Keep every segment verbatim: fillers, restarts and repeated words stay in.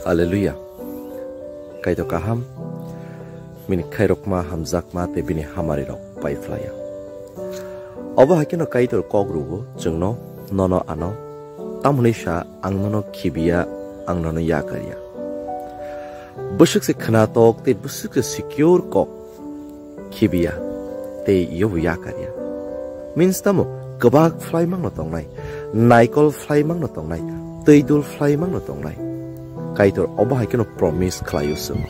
Hallelujah. Kaitor kaham, bini khairokma, hamjakma tei bini hamari rok pai phlaiya. Obo hai kheno Kaitor kok rwo chwngno, nono ano, tamoni sa ang nono khibiya, ang nono yakarya. Bwswk se khwnatok tei bwswk se secure kok khibiya tei yobo yakarya. Means tamo kwbak phlai mangno tongnai, naikol phlai mangno tongnai, twi dul phlai mangno tongnai. Kaitor obo hai kheno promise khlaio chwng.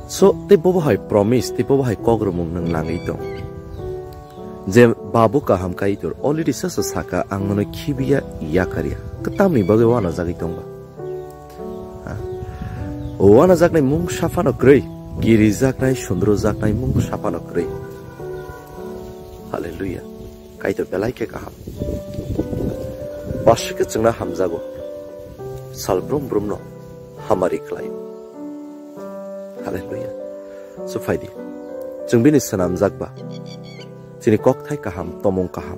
So, tei bobo hai promise, tei bobo hai kok rwmung nwng nangwi tong. Je babu kaham Kaitor already sasa saka ang nono khibiya yakarya. Kwtamni bagwi wanajagwi tongba. Ha? Wanajaknai mung saphano kwrwi, kirijaknai, sundrujaknai mung saphano kwrwi. Hallelujah. Kaitor belai khe kaham. Bwswk khe chwngno hamjago. Sal brum brumno hamari khlai. Hallelujah. So phaidi. Chwng bini swnamjak ba. Chini kokthai kaham, tomung kaham.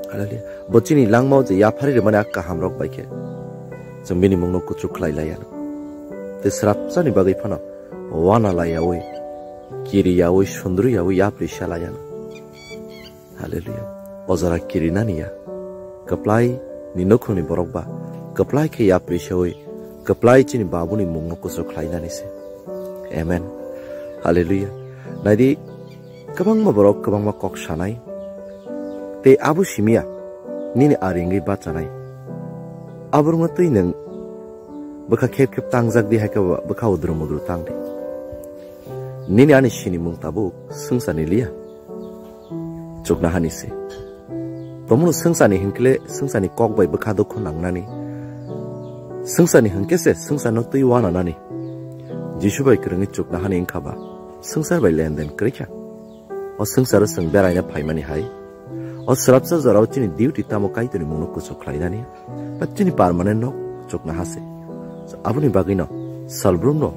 Hallelujah. Bo chini langmao je yaphari rwmani a kahamrok bai khe chwng bini mungno kuchuk khlai laiya. Tei srapsani bagwi phano wana laiyaui, kiriyaui, sundruyaui yapri sa laiya. Hallelujah. O jora kirinani ya. Kwplai ni nukhungni borok ba kwplai khe yapri saui kwplai chini babuni mungno kuchuk khlainani se. Amen. Hallelujah. Naidi, kwbangma borok kwbangma kok sanai. Tei abo simiya nini aringwi bachanai. Aborokno twi nwng bwkha khep khep tangjak di, hai khe bwkha udru mudru tang di. Nini ani sinimung tabuk swngcharni liya, chuknohani se. Tomono swngcharni hinkle swngcharni kok bai bwkha dukhu nangnani. Swngcharni hinkhe se swngcharno twi wananani. Jisu bai kwrwngwi chuknohani wngkha ba swngchar bai lenden kwrwi kha. O swngcharo chwng beraina phaimani hai, o srapsa jorao chini duty tamo Kaitorni mungno kuchuk khlainani, ba chini permanent no chuknoha se. Aboni bagwino salbrumno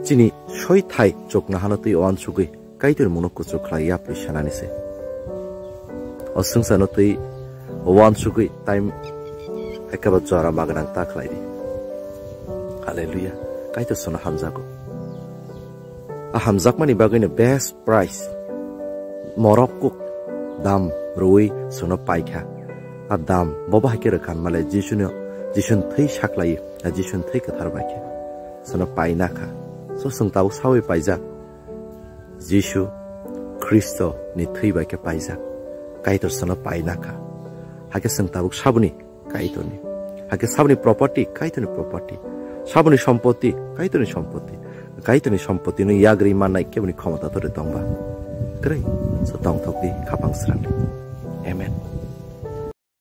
chini soi thai chuknohano twi uansugwi Kaitorni mungno kuchuk khlai yapri sanani se. O swngcharno twi uansugwi time ekaba jora magwnang ta khlai di. Hallelujah. Kaitor chwngno hamjago. A hamjakmani bagwino best price, morok kuk dam rwui chwngno paikha. A dam bobo hai khe rwkhan male Jisuno, Jisuni thwi saklai, a Jisuni thwi kwthar bai khe chwngno paina kha. So chwng tabuk saui paijak, Jisu Khristo ni thwi bai khe paijak. Kaitor chwngno paina kha. Hakhe chwng tabuk saboni Kaitorni. Hakhe saboni property, Kaitorni property. Saboni sompoti, Kaitorni sompoti. Kaitorni sompotino yagri mannai keboni khomota tore tongba. Kwrwi, so tongthok di, khapang srang di. Amen.